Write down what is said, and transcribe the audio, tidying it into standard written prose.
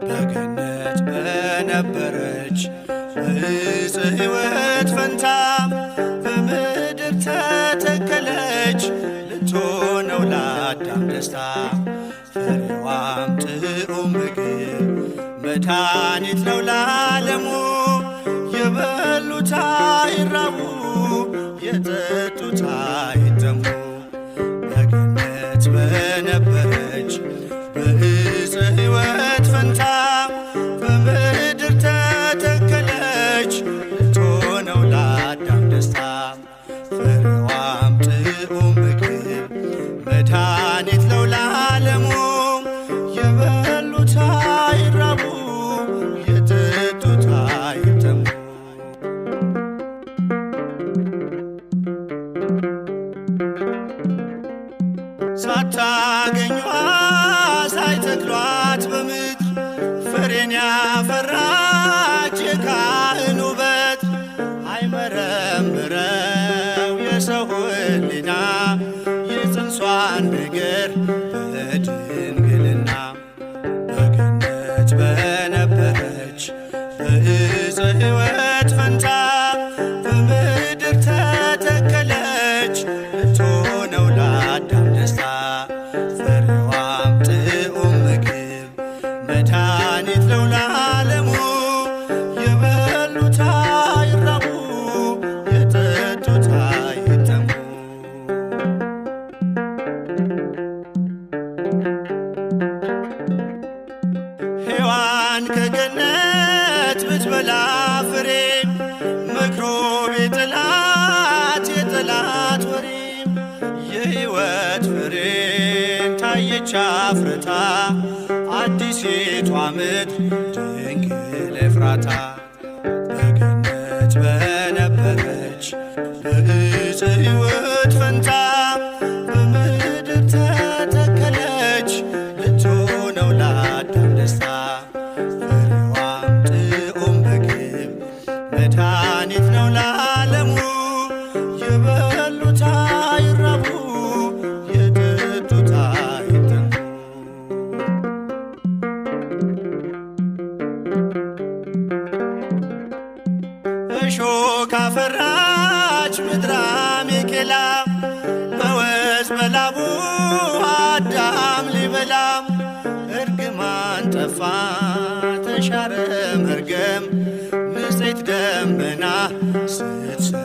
በገነት በነበረች በዕፀ ሕይወት ፈንታ በምድር ተተከለች ልትሆነው ለአዳም ደስታ። ፍሬዋም ጥዑም ምግብ መድኃኒት ነው ለዓለሙ፣ የበሉት አይራቡ የጠጡት አይጠሙ። በገነት በነበረች በዕፀ ሕይወት ፈንታ በምድር ተተከለች ልትሆነው ለአዳም ደስታ። ፍሬዋም ጥዑም ምግብ መድኃኒት ነው ለዓለሙ፣ የበሉት አይራቡ የጠጡት አይጠሙ። ሳታገኟ ሳይተክሏት በምድር ፍሬን ያፈራች የካህኑ በትር፣ አይመረምረው የሰው ሕሊና የጽንሷን ነገር በድንግልና። በገነት በነበረች በዕፀ ሕይወት ፈንታ በምድር ተተከለች ልትሆነው ለአዳም ደስታ። ፍሬዋም ጥዑም ምግብ መድኃኒት ነው ለዓለሙ፣ የበሉት አይራቡ የጠጡት አይጠሙ። ሔዋን ከገነት ብትበላ ፍሬ መክሮ ቢጥላት የጠላት ወሬ፣ የሕይወት ፍሬን ታየች አፍርታ አዲሲቷ ምድር ድንግል ኤፍራታ። በገነት በነበረች በዕፀ ሕይወት ፈንታ በምድር ተተከለች ልትሆነው ለአዳም ደስታ። ፍሬዋም ጥዑም ምግብ መድኃኒት ነው ለዓለሙ፣ የበሉት አይራቡ የጠጡት አይጠሙ። እሾህ ካፈራች ምድር አሜኬላ በወዝ በላቡ አዳም ሊበላ፣ እርግማን ጠፋ ተሻረ መርገም ንጽሕት ደመና ስትሰፍር